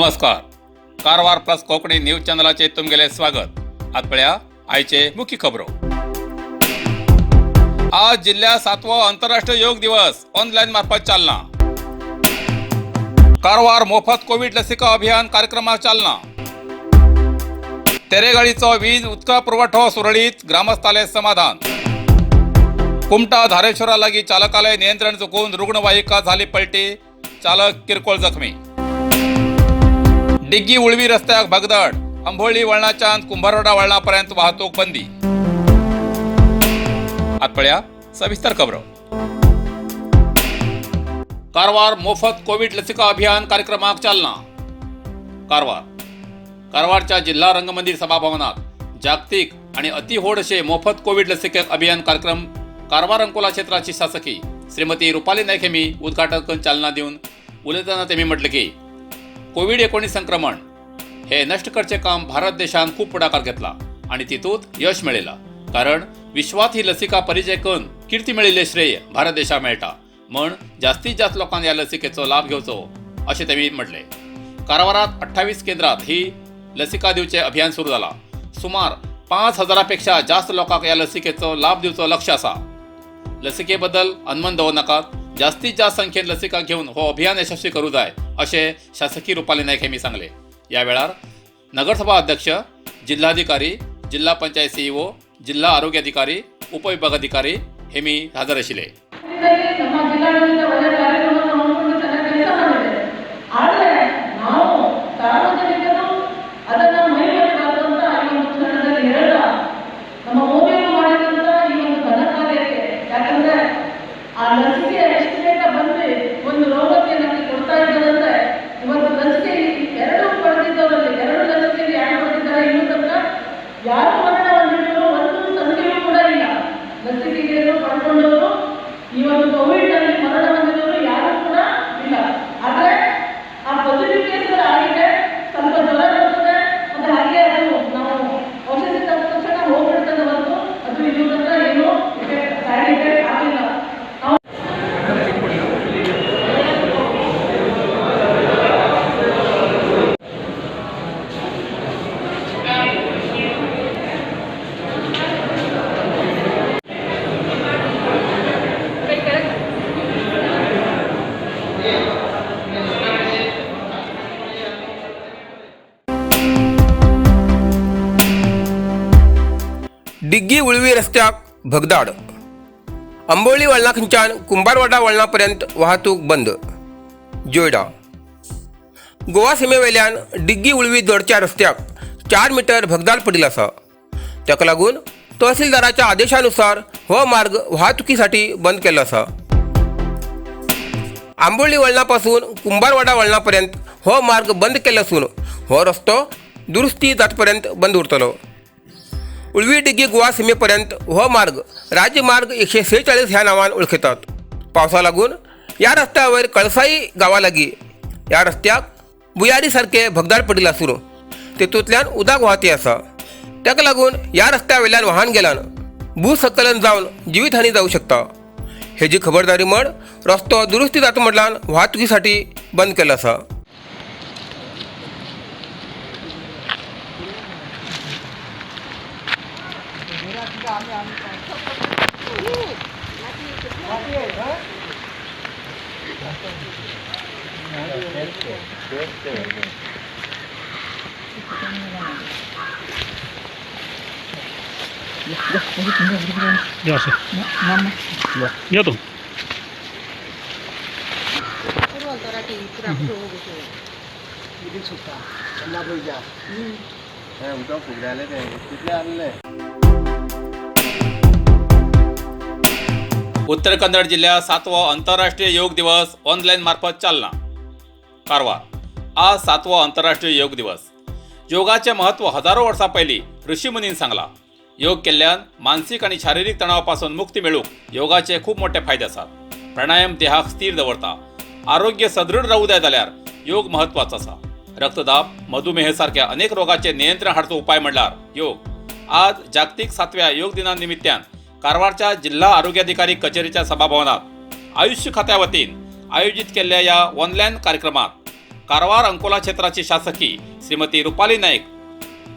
नमस्कार, Karwar plus Konkani news चॅनलाचे तुमगेले स्वागत. आत पळया आयचे मुख्य खबरो. आज जिल्ह्यात सातवो आंतरराष्ट्रीय योग दिवस ऑनलाईन मार्फत चालना. कारवार मोफत कोविड लसिका अभियान कार्यक्रमाक चालना. तेरेगाळीचो वीज उदका पुरवठो सुरळीत, ग्रामस्थाले समाधान. कुमटा धारेश्वरा लागीं चालकाले नियंत्रण चुकून रुग्णवाहिका झाली पलटी, चालक किरकोळ जखमी. डिग्गी उळवी रस्त्याक भगदड, आंबोळी वळणाच्यान कुंभारवाडा वळणापर्यंत वाहतूक बंदी. आत पळया सविस्तर खबरो. कारवार मोफत कोविड लसिका अभियान कार्यक्रमाक चालना. कारवार कारवारच्या जिल्हा रंगमंदिर सभाभवनात जागतिक आणि अतिहोड असे मोफत कोविड लसीकरण अभियान कार्यक्रम कारवार अंकोला क्षेत्राची शासकी श्रीमती रुपाली नाईक हेमी उद्घाटन करून चालना दिवन उलयतना तेमी म्हटलं की कोविड 19 संक्रमण हे नष्ट करचे काम भारत देशान खूप पुढाकार घेतला आणि तितूत यश मेळयला, कारण विश्वात ही लसिका परिचय करून कीर्ती मेळिल्ले श्रेय भारत देशाक मेळटा, म्हण जास्तीत जास्त लोकांनी ह्या लसिकेचो लाभ घेवचो अशें तेमी म्हटलें. कारवारात 28 केंद्रात ही लसिका दिवचे अभियान सुरू जाला. सुमार 5000 पेक्षा जास्त लोकांक ह्या लसिकेचो लाभ दिवचो लक्ष आसा. लसिकेबद्दल अनमन दवर नाकात, जास्तीत जास्त संख्येन लसिका घेवन हो अभियान यशस्वी करूं जाय अशें शासकीय रुपाली नायक हेमी सांगले. या वेळार नगरसभा अध्यक्ष, जिल्हाधिकारी, जिल्हा पंचायत सीईओ, जिल्हा आरोग्य अधिकारी, उपविभागाधिकारी हेमी हजर आशिल्ले. ನಮ್ಮ ಜಿಲ್ಲಾಡಳಿತ ಒಳ್ಳೆ ಕಾರ್ಯಕ್ರಮವನ್ನು ಹಮ್ಮಿಕೊಂಡು ಚೆನ್ನಾಗಿ ಕೆಲಸ ಮಾಡಿದೆ. ಆದರೆ ನಾವು ಸಾರ್ವಜನಿಕರು ಅದನ್ನ ಮೈಮರೆಯಬಾರದು ಅಂತ ಈ ಒಂದು ಕ್ಷಣದಲ್ಲಿ ಹೇಳ್ತಾ, ನಮ್ಮ ಮೋದಿಯವರು ಮಾಡಿದಂತ ಈ ಒಂದು ಘನ ಕಾರ್ಯಕ್ಕೆ, ಯಾಕಂದ್ರೆ ಆ ಲಸಿಕೆ ಎಷ್ಟು ಬೇಗ ಬಂದು ಒಂದು ರೋಗಕ್ಕೆ ನಮಗೆ ಕೊಡ್ತಾ ಇದ್ದಾರಂದ್ರೆ, ಇವತ್ತು ಲಸಿಕೆ ಎರಡು ಪಡೆದಿದ್ದವರಲ್ಲಿ, ಎರಡು ಲಸಿಕೆಯಲ್ಲಿ ಯಾರು ಪಡೆದಿದ್ದಾರೆ, ಇನ್ನೂ ತನಕ ಯಾರು ಮರಣ ಹೊಂದಿದ್ರು ಒಂದು ಸಂಖ್ಯೆಯೂ ಕೂಡ ಇಲ್ಲ. ಲಸಿಕೆಯನ್ನು ಪಡ್ಕೊಂಡವರು ಈ ಒಂದು ಕೋವಿಡ್ ನಲ್ಲಿ ಮರಣ ಹೊಂದಿದವರು ಯಾರು ಕೂಡ ಇಲ್ಲ. ಆದ್ರೆ ಆ ಪಾಸಿಟಿವ್ ಕೇಸ್ಗಳು ಆಗಿದೆ, ಸ್ವಲ್ಪ ಜ್ವರ ಬರ್ತದೆ, ಮತ್ತೆ ಹಾಗೆ ಅದು ನಾವು ಔಷಧಿ ತಕ್ಕ ತಕ್ಷಣ ಹೋಗ್ಬಿಡ್ತದೆ ಹೊರತು ಅದು ಇಲ್ಲಿ ತನಕ ಏನು ಎಫೆಕ್ಟ್, ಸೈಡ್ ಎಫೆಕ್ಟ್ ಆಗಿಲ್ಲ. ನಾವು डिग्गी उळवी रस्त्याक भगदाड, आंबोळी वळणाखंच्यान कुंभारवाडा वळणापर्यंत वाहतूक बंद. जोयडा गोवा सीमेवेल्यान डिग्गी उळवी जोडच्या रस्त्याक 4 मिटर भगदाड पडिल्लो आसा. ताका लागून तहसीलदाराच्या आदेशानुसार हो मार्ग वाहतुकीसाठी बंद केल्लो आसा. आंबोळी वळणापासून कुंभारवाडा वळणापर्यंत हो मार्ग बंद केल्लो आसून हो रस्तो दुरुस्ती जातपर्यंत बंद उरतलो. उळवी डिग्गी गोवा सीमेपर्यंत हो मार्ग राज्यमार्ग 146 ह्या नांवान वळखतात. पावसा लागून ह्या रस्त्यावयर कळसाई गांवा लागीं ह्या रस्त्याक बुयारी सारखे भगदाड पडिल्लें आसून तेतूंतल्यान उदक वाहती आसा. ताका लागून ह्या रस्त्या वयल्यान वाहन गेल्यान भूस्खलन जावन जिवीतहानी जावं शकता. हेजी खबरदारी म्हण रस्तो दुरुस्ती जाता म्हटल्यान वाहतुकीसाठी बंद केल्लो आसा. Ya sí. Ya tú. उदक फुगडालें तें तितलें आहलें. उत्तर कन्नड जिल्ह्यात सातवो आंतरराष्ट्रीय योग दिवस ऑनलाईन मार्फत चालना. कारवार आज सातवो आंतरराष्ट्रीय योग दिवस. योगाचे महत्व हजारो वर्सां पयलीं ऋषीमुनीन सांगला. योग केल्ल्यान मानसीक आणि शारिरीक तणावापासून मुक्ती मेळूंक योगाचे खूप मोठे फायदे आसात. प्राणायाम देहाक स्थिर दवरता. आरोग्य सदृढ रावू जाय जाल्यार योग महत्वाचो आसा. रक्तदाब, मधुमेह सारख्या अनेक रोगाचे नियंत्रण हाडचो उपाय म्हणल्यार योग. आज जागतिक सातव्या योग दिना निमित्तान कारवारच्या जिल्हा आरोग्याधिकारी कचेरीच्या सभाभवनात आयुष्य खात्या वतीन आयोजित केल्ल्या या ऑनलायन कार्यक्रमात कारवार अंकोला क्षेत्राची शासकी श्रीमती रुपाली नाईक,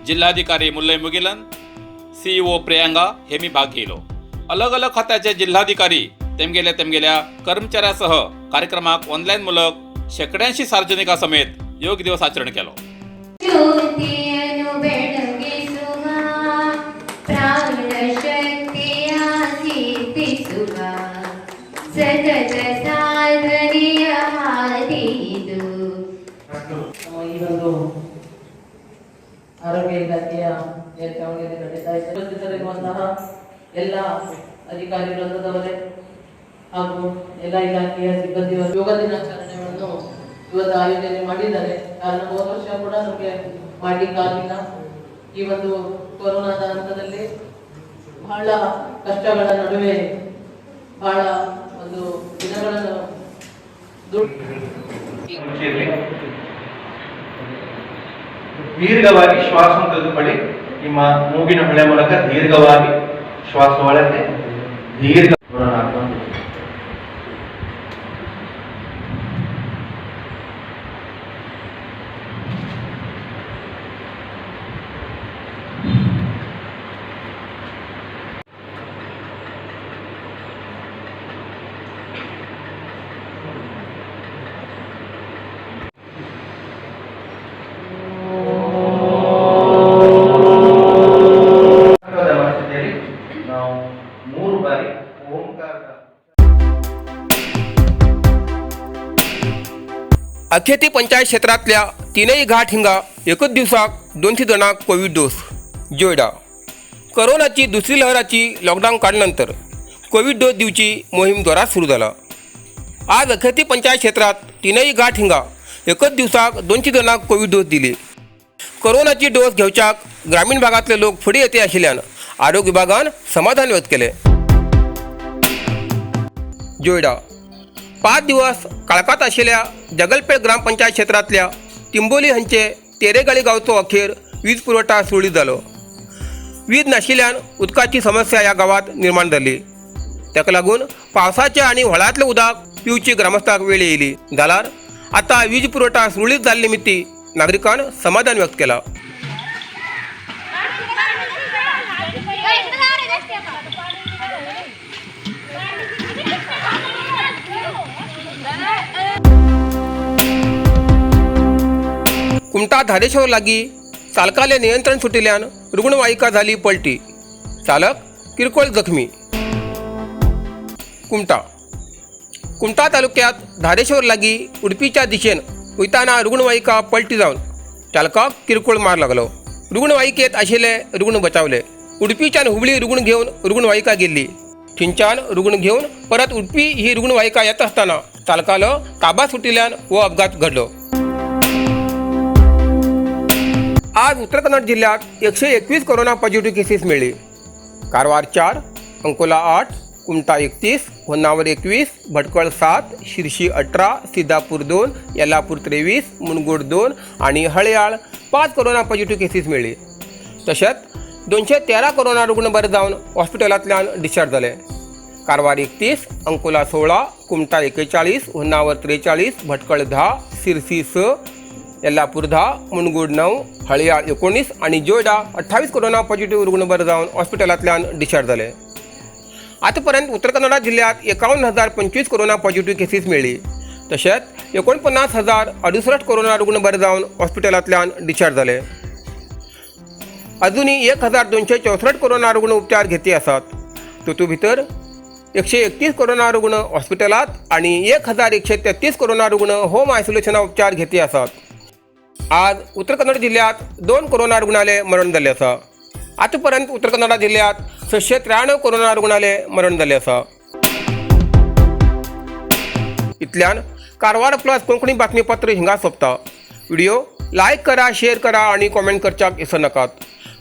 जिल्हाधिकारी मुल्लई मुगिलन, सीईओ प्रियांगा हे मी भाग घेलो. अलग अलग खात्याचे जिल्हाधिकारी तेमगेल्या तेमगेल्या कर्मचाऱ्यासह कार्यक्रमाक ऑनलाईन मुलक शेकड्यांशी सार्वजनिका समेत योग दिवस आचरण केलो. ಜ್ಯೋತಿಯನ್ನು ಬೆಳಗಿಸುವ, ಪ್ರಾಣಶಕ್ತಿಯ ದೀಪಿಸುವ, ಸತತ ಸಾಧನೆಯ ಹಾದಿದು. ನಮ್ಮ ಈ ಒಂದು ಆರೋಗ್ಯ ಇಲಾಖೆಯ ಮೇಲ್ಛಾವಣಿಯಲ್ಲಿ ನಡೀತಾ ಇದೆ. ಉಪಸ್ಥಿತರಿರುವಂತಹ ಎಲ್ಲ ಅಧಿಕಾರಿ ವೃಂದದವರೇ ಹಾಗೂ ಎಲ್ಲ ಇಲಾಖೆಯ ಸಿಬ್ಬಂದಿಯವರು, ಯೋಗ ದಿನಾಚರಣೆಯನ್ನು ಇವತ್ತು ಆಯೋಜನೆ ಮಾಡಿದ್ದಾರೆ. ಕಾರಣ, ಹೋದ ವರ್ಷ ಕೂಡ ನಮಗೆ ಮಾಡಲಿಕ್ಕಾಗಿಲ್ಲ. ಈ ಒಂದು ಕೊರೋನಾದ ಹಂತದಲ್ಲಿ ಬಹಳ ಕಷ್ಟಗಳ ನಡುವೆ ಬಹಳ ಒಂದು ದಿನಗಳನ್ನು ದುಡ್ಡು ಮುಚ್ಚಿರಲಿ. ದೀರ್ಘವಾಗಿ ಶ್ವಾಸವನ್ನು ತೆಗೆದುಕೊಳ್ಳಿ. ನಿಮ್ಮ ಮೂಗಿನ ಹೊಳೆ ಮೂಲಕ ದೀರ್ಘವಾಗಿ ಶ್ವಾಸ ಒಳಕ್ಕೆ, ದೀರ್ಘ, 3, 4, 1. ಮನಸ್ಥಿತಿಯಲ್ಲಿ ನಾವು ಮೂರು ಬಾರಿ ಓಂಕಾರದ अखेती पंचायत क्षेत्रांतल्या तीनही घाट हिंगा एकच दिवसाक 200 जाणांक कोवीड डोस. जोयडा कोरोनाची दुसरी लहराची लॉकडाऊन काडनंतर कोवीड डोस दिवची मोहीम जोरात सुरू जाला. आज अखेती पंचायत क्षेत्रात तीनही घाट हिंगा एकच दिवसाक 200 जाणांक कोवीड डोस दिली. कोरोनाची डोस घेवच्याक ग्रामीण भागातले लोक फुडें येते आशिल्ल्यान आरोग्य विभागान समाधान व्यक्त केलें. जोयडा 5 दिवस काळखात आशिल्ल्या जगलपेठ ग्रामपंचायत क्षेत्रांतल्या तिंबोली हांचे तेरेगाळी गांवचो अखेर वीज पुरवठा सुरळीत जालो. वीज नाशिल्ल्यान उदकाची समस्या ह्या गांवांत निर्माण जाली. ताका लागून पावसाचें आनी व्हळांतलें उदक पिवची ग्रामस्थांक वेळ येयली. जाल्यार आतां वीज पुरवठा सुरळीत जाल्ले निमित्ती नागरिकान समाधान व्यक्त केलां. कुमटा धारेश्वर लागी चालकाले नियंत्रण सुटिल्ल्यान रुग्णवाहिका झाली पलटी, चालक किरकोळ जखमी. कुमटा कुमटा तालुक्यात धारेश्वर लागी उडपीच्या दिशेन वयताना रुग्णवाहिका पलटी जावन चालकाक किरकोळ मार लागलो. रुग्णवाहिकेत आशिल्ले रुग्ण बचावले. उडपीच्यान हुबळी रुग्ण घेवन रुग्णवाहिका गेल्ली. थंयच्यान रुग्ण घेवन परत उडपी ही रुग्णवाहिका येता आसतना चालकालो ताबा सुटिल्ल्यान हो अपघात घडलो. आज उत्तर कन्नड जिल्ह्यात 121 कोरोना पॉझिटिव्ह केसेस मेळ्ळी. कारवार 4, अंकोला 8, कुमटा 31, होन्नावर 21, भटकळ 7, शिरशी 18, सिद्धापूर 2, येल्लापूर 23, मुनगोड 2 आणि हळयाळ 5 कोरोना पॉझिटिव्ह केसेस मेळ्ळी. तशेंच 213 कोरोना रुग्ण बरे जावन हॉस्पिटलांतल्यान डिस्चार्ज जाले. कारवार 31, अंकोला 16, कुमटा 41, होन्नावर 43, भटकळ 10, सिरसी 6, येल्लापूर 10, मुनगोड 9, हळयाळ 19 आनी जोयडा 28 कोरोना पॉझिटिव्ह रुग्ण बरे जावन हॉस्पिटलांतल्यान डिस्चार्ज जाले. आतापर्यंत उत्तर कन्नडा जिल्ह्यात 51,025 कोरोना पॉझिटिव्ह केसीस मेळ्ळी. तशेंच 49,068 कोरोना रुग्ण बरे जावन हॉस्पिटलांतल्यान डिस्चार्ज जाले. अजुनूय 1,264 कोरोना रुग्ण उपचार घेती आसात. तातूंत भितर 131 कोरोना रुग्ण हॉस्पिटलांत आनी 1,133 कोरोना रुग्ण होम आयसोलेशना उपचार घेती आसात. आज उत्तर कन्नड जिल्ह्यात 2 कोरोना रुग्णाले मरण जाल्लें आसा. आतापर्यंत उत्तर कन्नडा जिल्ह्यात 693 कोरोना रुग्णाले मरण जाल्लें आसा. इतल्यान कारवार प्लस कोंकणी बातमीपत्र हिंगा सोंपता. व्हिडिओ लायक करा, शेअर करा आनी कॉमेंट करच्याक विसरनाकात.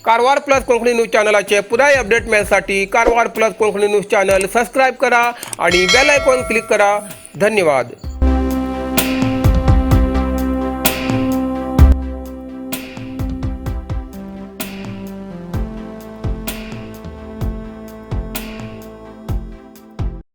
कारवार प्लस कोंकणी न्यूज चॅनलाचे पुराय update मेळसाठी Karwar plus Konkani news channel subscribe करा आणि बेल आयकॉन क्लिक करा. धन्यवाद.